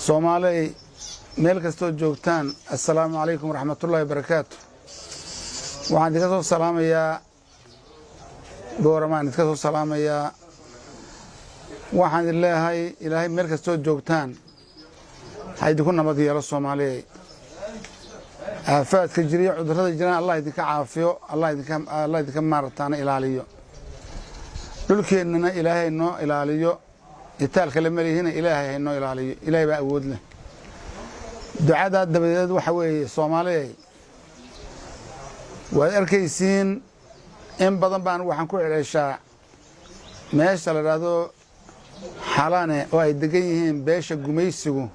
Soomaaley, meel kastoo joogtaan, assalaamu calaykum waraxmatullahi wabarakaatu. Waxaan idinka soo salaamayaa Booramaan, idinka soo salaamayaa. Waxaan idin leeyahay, Ilaahay meel kastoo joogtaan ha idinku nabad yeelo. Soomaaliyey, aafaadka jiriyo cudurrada jiraan Allah idinka caafiyo, Allah idinka maarataana ilaaliyo. Dhulkeennana Ilaahay noo ilaaliyo. Itaal kale malihina, Ilaahay haynoo ilaaliyo. Ilaahay baa awood leh. Ducadaa dabadeed, waxa weeye, Soomaaliyay, waad arkaysiin, in badan baan waxaan ku celeshaa meesha la dhahdo Xalane oo ay degan yihiin beesha gumaysigu.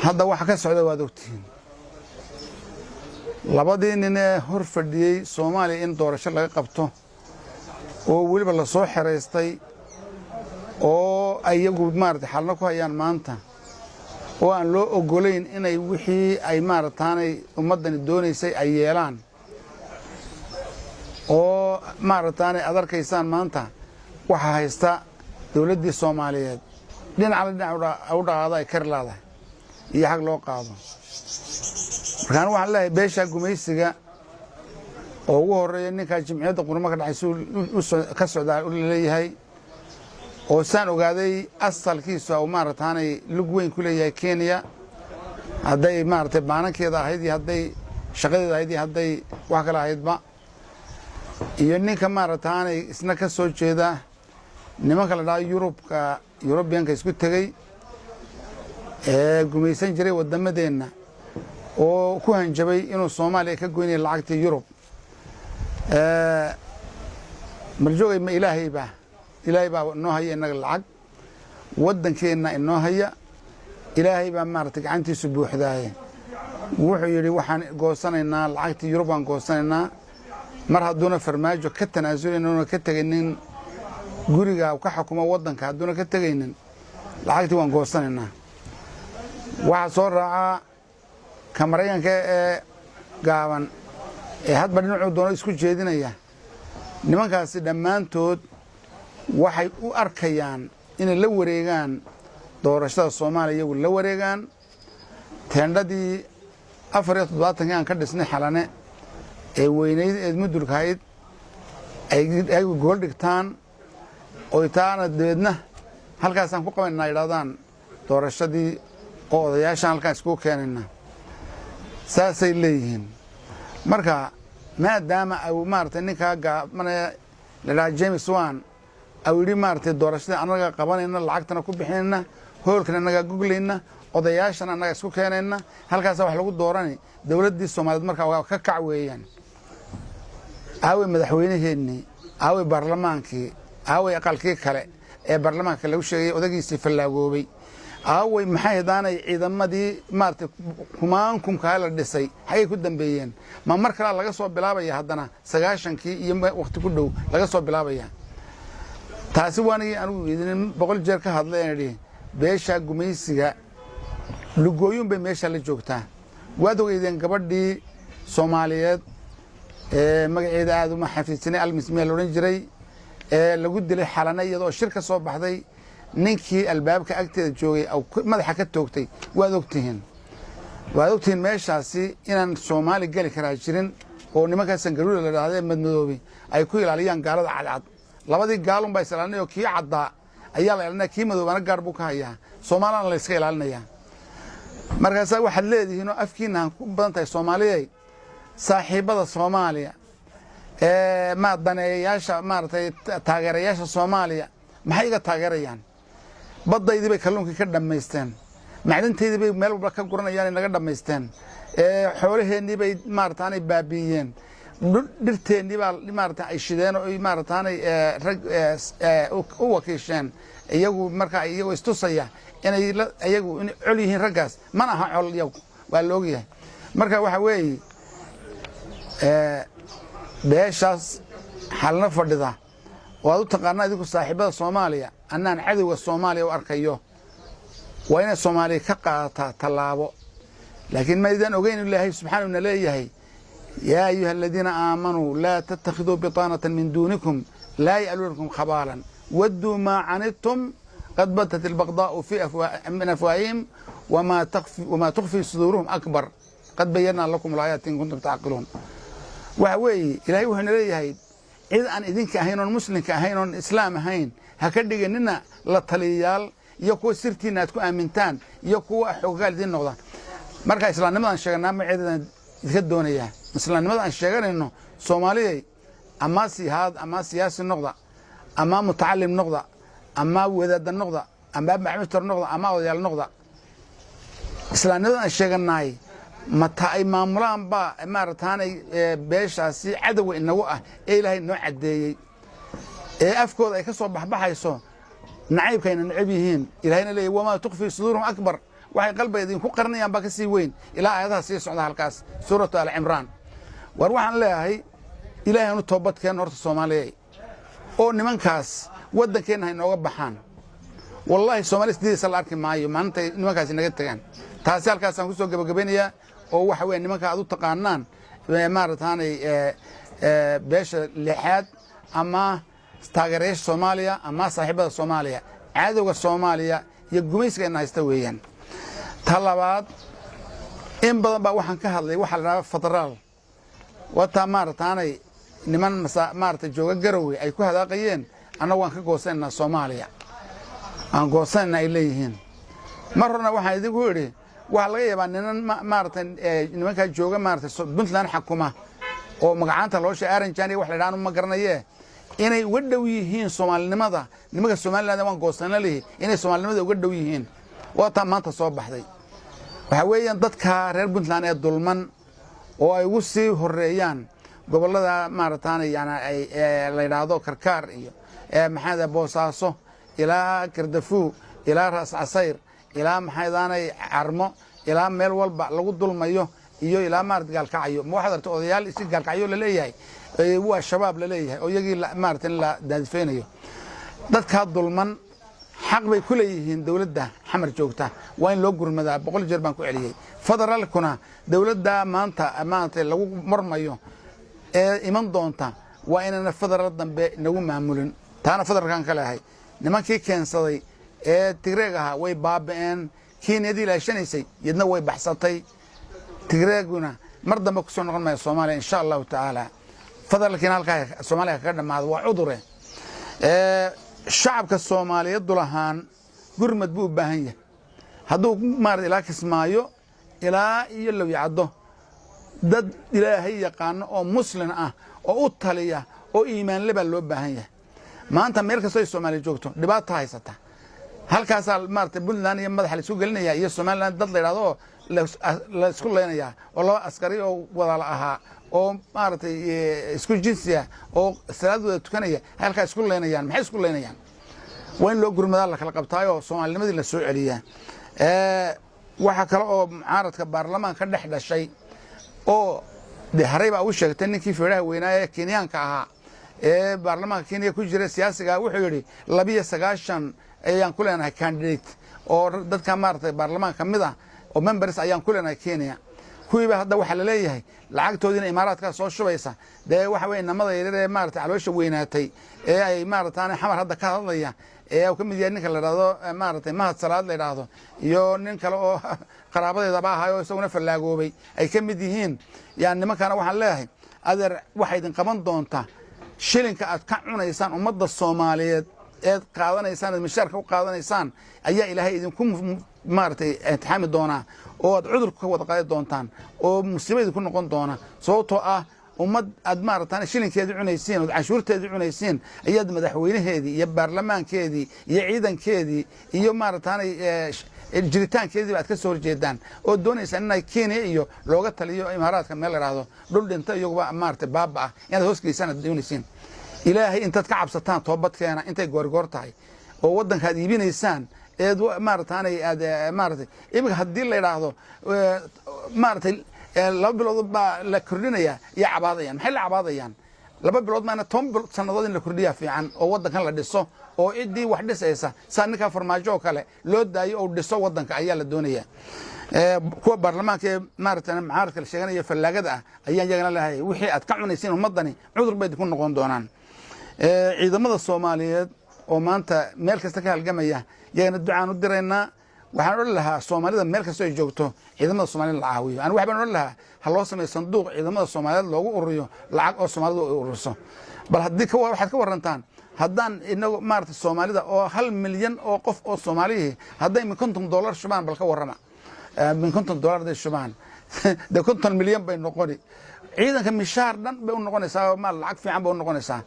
Hadda waxa ka socda waad ogtihiin. Labadii nin ee hor fadhiyey Soomaaliya in doorasho laga qabto, oo weliba lasoo xeraystay, oo iyagu maarata xalno ku hayaan maanta, oo aan loo oggolayn inay wixii ay maarataanay ummaddani doonaysay ay yeelaan, oo maarataanay aad arkaysaan maanta waxaa haysta dawladdii Soomaaliyeed, dhinacala dhinac u dhaqaado ay kari laadahay iyo xag loo qaado. Markaan waxaan leeyahay, beeshaa gumaysiga oo ugu horreeya ninkaa Jimciyadda Qurmo ka dhexaysa ka socdaa laleeyahay, oo saan ogaaday asalkiisu au maarataanay lug weyn ku leeyahay Kenya, hadday maaragtay baanankeeda ahayd iyo hadday shaqadeeda ahayd iyo hadday wax kale ahaydba, iyo ninka maarataanay isna ka soo jeeda nimanka la dhaha Yurubka, Yurubiyanka isku tegey ee gumaysan jiray waddamadeenna, oo ku hanjabay inuu Soomaaliya ka goynayo lacagtii Yurub. Marjoogay, ma Ilaahay baa, Ilaahay baa inoo haya innaga lacag, waddankeenna inoo haya. Ilaahay baa maaragtay gacantiisu buuxdaaye. Wuxuu yidhi, waxaan goosanaynaa lacagtii Yurub baan goosanaynaa. Mar hadduuna Farmaajo ka tanaasulaynin oona ka tegaynin guriga ka xukumo waddanka, hadduuna ka tegaynin, lacagtii waan goosanaynaa. Waxaa soo raacaa ka Maraykanka ee gaaban ee hadba dhinacuu doono isku jeedinaya. Nimankaasi dhammaantood waxay u arkayaan inay la wareegaan doorashada Soomaaliya, iyagu la wareegaan. Teendhadii 74-kii aan ka dhisnay Xalane ee weynayd eed mudulkahayd ay gogol dhigtaan, oy taana dabeedna halkaasaan ku qabanayna yidhahdaan doorashadii, oo odayaashaan halkaan iskugu keenayna, saasay leeyihiin. Marka maadaama au maaragtay ninkaa gaabane la dhaha James Wan au yidhi, maaragtay, doorashadii annaga qabanayna, lacagtana ku bixinayna, hoolkana annagaa goglayna, odayaashana annaga isku keenayna, halkaasa wax lagu doorani. Dowladdii Soomaaliyeed markaa waa ka kac weeyaan. Aawey madaxweynaheennii? Aawey baarlamaankii? Aawey aqalkii kale ee baarlamaanka lagu sheegayay odagiisii fallaagoobay? Aawey, maxay hadaanay, ciidamadii maaragtay kumaankumkaa la dhisay xaggay ku dambeeyeen? Ma mar kalaa laga soo bilaabaya haddana, 90-kii iyo wakhti ku dhow laga soo bilaabaya? Taasi waanigii anigu idin 100 jeer ka hadlay aan idhi, beesha gumaysiga lugooyun bay meesha la joogtaa. Waad ogeydeen gabadhii Soomaaliyeed ee magaceeda aada uma xafiidsanay, Almis miyaa la odhan jiray, ee lagu dilay Xalane, iyadoo shir ka soo baxday, ninkii albaabka agteeda joogay madaxa ka toogtay. Waad ogtihiin, waad ogtihiin meeshaasi inaan Soomaali geli karaa jirin, oo nimankaa sangaruula la dhahda ee madmadoobi ay ku ilaaliyaan gaalada cadcad. Labadii gaalun baa is ilaalinaya, oo kii caddaa ayaa la ilaalinaya, kii madoobaana gaar buu ka hayaa, Soomaalana la iska ilaalinaya. Markaasaa waxaad leedihiin oo afkiina han ku badan tahay, Soomaaliyay, saaxiibada Soomaaliya ee ma daneeyayaasha, maaragtay, taageerayaasha Soomaaliya, maxay iga taageerayaan? Baddaydii bay kalluunkii ka dhammaysteen, macdantaydii bay meel walba ka guranayaan, naga dhammaysteen, xoolaheennii bay maarataanay baabi'iyeen, dhirteennii baa maarata ay shideen oo maarataanay rag u wakiisheen iyagu. Markaa iyagoo istusaya inay iyagu in col yihiin raggaas, mana aha col iyagu, waa la ogyahay. Marka waxa weeye, beeshaas Xalna fadhida oo aad u taqaanaa idinku saaxiibada Soomaaliya, annaan cadowga Soomaaliya u arkayo, waa inay Soomaaliya ka qaadataa tallaabo. Laakiin maydaan ogeyn Ilaahay subxaanu na leeyahay: yaa ayuha aladiina aamanuu laa tattakhiduu bitaanata min duunikum laa ya'luunakum khabaalan wadduu maa canidtum. Qad badat albaqdaa'u fi min afwaahihim wamaa tukfi suduuruhum akbar, qad bayanaa lakum alaayaati in kuntum tacqiluun. Waxa weeye, Ilahay wuxuuna leeyahay cid aan idinka ahayn, oon muslimka ahayn, oon islaam ahayn, ha ka dhiganina la taliyayaal iyo kuwa sirtiina aad ku aamintaan iyo kuwa xogagaal idiin noqda. Marka islaamnimada aan sheeganaa magaceedan idinka doonayaa. Islaamnimada aan sheeganayno, Soomaaliyay, ama sihaad ama siyaasi noqda, ama mutacalim noqda, ama wadaada noqda, ama maxmutar noqda, ama odayaal noqda, islaamnimada aan sheeganaay mata ay maamulaan baa maarataanay beeshaasi cadowga inagu ah ee Ilaahay noo caddeeyey, ee afkooda ay ka soo baxbaxayso nacaybkayna necab yihiin. Ilahayna leeyahy: wamaa tukfii suduuruhum akbar, waxay qalbiga idinku qarinayaan baa ka sii weyn, ilaa aayadaha sii socda halkaas Suuratu Alcimraan. War waxaan leeyahay, Ilahay anu toobadkeen horta, Soomaaliyay, oo nimankaas waddankeenna ha inooga baxaan. Wallahi, Soomaliya sidiisa la arki maayo maalintay nimankaasi naga tegaan. Taasi halkaasaan ku soo gebagabaynayaa. Oo waxa weya, nimanka aad u taqaanaan maarataanay beesha lixaad ama taageerayaasha Soomaaliya ama saaxiibada Soomaaliya, cadowga Soomaaliya iyo gumaysiga ina haysta weeyaan. Ta labaad, in badan baa waxaan ka hadlay waxaa la dhahdaa federaal. Wataa maarataanay niman maarata jooga Garowe ay ku hadaaqayeen: annagu waan ka goosanaynaa Soomaaliya, aan goosanayna, ay leeyihiin. Mar horena waxaan idinku idhi, waxaa laga yaabaa ninan maarata nimankaa jooga maarata Puntland xakuma oo magacaanta loo sheegay Aranjan iyo wax la dhaha, ma garanaye, inay uga dhow yihiin soomaalinimada nimanka Somaliland waan goosana lihi, inay soomaalinimada uga dhow yihiin. Waa taa maanta soo baxday. Waxaa weeyaan, dadka reer Puntland ee dulman oo ay ugu sii horeeyaan gobollada maarataana yani ay la yidhaahdo Karkaar iyo maxaa Boosaaso ilaa Gardafuu ilaa Raas Casayr ilaa maxaydaanay Carmo ilaa meel walba lagu dulmayo iyo ilaa maarata Gaalkacyo. Ma waxaad aragtay odayaal isi Gaalkacyo laleeyahay waa Shabaab laleeyahay oo iyagii maarata in la daadifeynayo? Dadkaa dulman xaq bay ku leeyihiin dowladda Xamar joogta, waa in loo gurmadaa. 100 jeer baan ku celiyey. Federaalkuna dowladda maanta maarata lagu marmayo ee iman doonta waa inayna federaal dambe nagu maamulin. Taana federaalkan ka leehay, nimankii keensaday ee Tigreeg ahaa way baaba'een. Kenyadii ilaashanaysay yadna way baxsatay. Tigreeguna mar dambe kusoo noqon maya Soomaaliya, insha Allahu tacaala. Federaalkiina halkaa Soomaaliya kaga dhammaado, waa cudure. Shacabka Soomaaliyeed dulahaan gurmad buu u baahan yahay. Hadduu maarata ilaa Kismaayo ilaa iyo Lowyacaddo dad Ilaahay yaqaano oo muslin ah oo u taliya oo iimaanle baa loo baahan yahay. Maanta meel kastoo ay Soomaaliya joogto dhibaato haysata. Halkaasaa maarata Puntland iyo madaxa la isku gelinaya iyo Somaliland dad la yidhahdo oo la isku leynayaa, oo laba askari oo wadaala ahaa oo maaragtay isku jinsi ah oo salaad wada tukanaya halkaa isku leynayaan. Maxay isku leynayaan? Waa in loo gurmadaa, la kala qabtaayoo soomaalinimadii la soo celiyaa. Waxaa kale oo mucaaradka baarlamaanka ka dhex dhashay oo de harey baa u sheegtay ninkii feedhaha weynaa ee Kenyaanka ahaa ee baarlamaanka Kenya ku jira siyaasiga, wuxuu yidhi 92 ayaan ku leenahay candidate oo dadka maaragtay baarlamaanka kamid ah oo members ayaan ku leenahay Kenya. Kuwiiba hadda waxaa laleeyahay lacagtoodiina Imaaraadkaa soo shubaysa. Dee waxa weye, inamada yaryar ee maarata caloosha weynaatay ee ay maarataane Xamar hadda ka hadlaya ee uu ka mid yahay ninka la dhahdo maaragtay Mahad Salaad la yidhaahdo iyo nin kale oo qaraabadeedaba ahay oo isaguna fallaagoobay ay ka mid yihiin, yani nimankana waxaan leeyahay: adeer, waxay idin qaban doontaa shilinka aad ka cunaysaan ummadda Soomaaliyeed eed qaadanaysaan, eed mishaarka u qaadanaysaan, ayaa Ilaahay idinku maaragtay imtixaami doonaa oo aad cudurka ka wada qaadi doontaan oo musiibo idinku noqon doona. Sababtoo ah ummad aad maaragtaan shilinkeedii cunaysiin ood canshuurteedii cunaysiin ayaad madaxweynaheedii iyo baarlamaankeedii iyo ciidankeedii iyo maarataanay jiritaankeediiba aad ka soo horjeedaan oo doonaysaan inay Kenya iyo looga taliyo Imaaraadka meel la idhaahdo, dhul dhinta iyaguba maaragtay baaba ah inaad hoos geysaan aad doonaysiin. Ilaahay intaad ka cabsataan toobadkeena intay goorgoor tahay oo waddanka aad iibinaysaan eed maarataanay aad maaratay iminka haddii la idhaahdo maaratay 2 bilood baa la kordhinaya iyo cabaadayaan. Maxay la cabaadayaan? 2 bilood maana, 10 sannadood in la kordhiyaa fiican oo waddankan la dhiso oo ciddii wax dhisaysa saa ninkaa Farmaajo oo kale loo daayo oo dhiso waddanka ayaa la doonaya. Kuwa baarlamaanka ee maarata mucaaradka la sheeganaya fallaagada ah ayaan iyagana lehay: wixii aad ka cunaysiin ummaddani cudur bay ku noqon doonaan. Ciidamada Soomaaliyeed Oo maanta meel kasta ka halgamaya, iyagana ducaan u diraynaa. Waxaan odhan lahaa, Soomaalida meel kasta ay joogto, ciidamada Soomaalida la caawiyo. Anigu waxbaan odhan lahaa, ha loo sameeyo sanduuq ciidamada Soomaaliyeed loogu ururiyo lacag, oo Soomaalidu ay ururiso. Bal haddii waxaad ka warantaan, haddaan inagu maarata Soomaalida oo 1 milyan oo qof oo Soomaalihii hadday min $50 shubaan, bal ka warrama, min $50 hadday shubaan, dee 50 milyan bay noqoni. Ciidanka mishaar dhan bay u noqonaysaa, maal lacag fiican bay u noqonaysaa.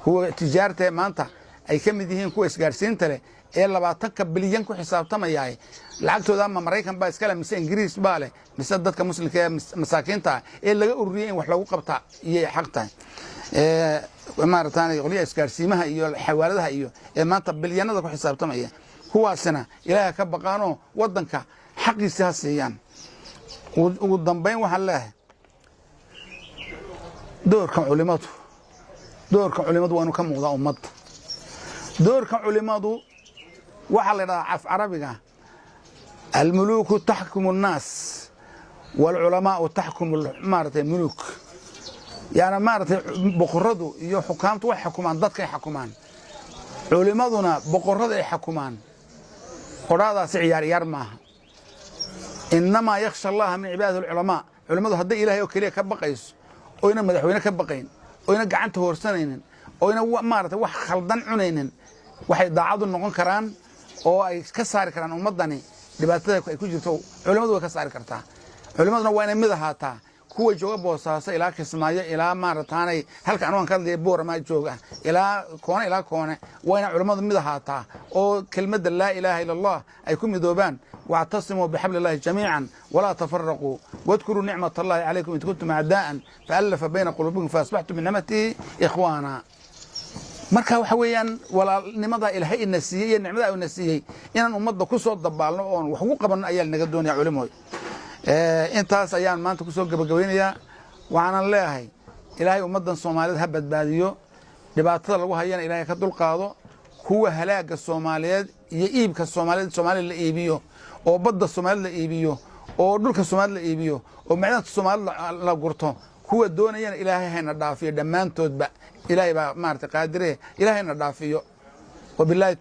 Kuwa tijaarta maanta ay ka mid yihiin kuwa isgaarsiinta leh ee 20-ka bilyan ku xisaabtamayaay, lacagtooda ama Maraykan baa iskale, mise Ingiriis baa leh, mise dadka Muslimka ee masaakiinta ah ee laga ururiyey in wax lagu qabta iyay xaq tahay? Maaratan, qolyaha isgaarsiimaha iyo xawaaladaha iyo ee maanta bilyanada ku xisaabtamaya, kuwaasina Ilaaha ka baqaanoo waddanka xaqiisi ha siiyaan. Ugu dambayn waxaan leeyahay, doorka culimadu waa inuu ka muuqdaa ummadda. Doorka culimadu waxaa la yidhahdaa af Carabiga: الملوك تحكم الناس والعلماء تحكم maaratay ملوك. Yani maaratay, boqoradu iyo xukaamtu waxay xukumaan dadkay xakumaan, culimaduna boqorada ay xakumaan. Odhaadaasi ciyaar ciyaar maaha. إنما يخشى الله من عباده العلماء. Culimmadu hadday Ilahay oo keliya ka baqayso, oyna madaxweyne ka baqayn, oyna gacanta hoorsanaynin, oyna maarata wax khaldan cunaynin, waxay daacadu noqon karaan oo ay ka saari karaan ummaddani dhibaatada ay ku jirto. Culimmadu way ka saari kartaa. Culimmaduna waa inay mid ahaataa, kuwa jooga Boosaaso ilaa Kismaayo ilaa maarataanay halka anugan ka hadlaya Boorama jooga ilaa koone ilaa koone, waa inay culimmadu mid ahaataa oo kelmadda لا إله إلا الله ay ku midoobaan. واعتصموا بحبل الله جميعا ولا تفرقوا واذكروا نعمة الله عليكم إذ كنتم أعداء فألف بين قلوبكم فأصبحتم بنعمته إخوانا. Marka waxa weeyaan, walaalnimada Ilaahay ina siiyey iyo nicmada ina siiyey inaan ummadda ku soo dabaalno oon wax ugu qabanno ayaa naga doonaya. Culimooy, intaas ayaan maanta kusoo gabagabaynayaa. Waxaanan leeyahay, Ilaahay ummaddan Soomaaliyed ha badbaadiyo, dhibaatada lagu hayana Ilaahay ka dulqaado. Kuwa halaaga Soomaaliyeed iyo iibka Soomaaliyeed, Soomaaliya la iibiyo oo badda Soomaalida la iibiyo oo dhulka Soomaalida la iibiyo oo macdanta Soomaalida la gurto, kuwa doonayana Ilaahay hayna dhaafiyo dhammaantoodba. Ilaahay baa maarata qaadire, Ilaahayna dhaafiyo. Wabilahi.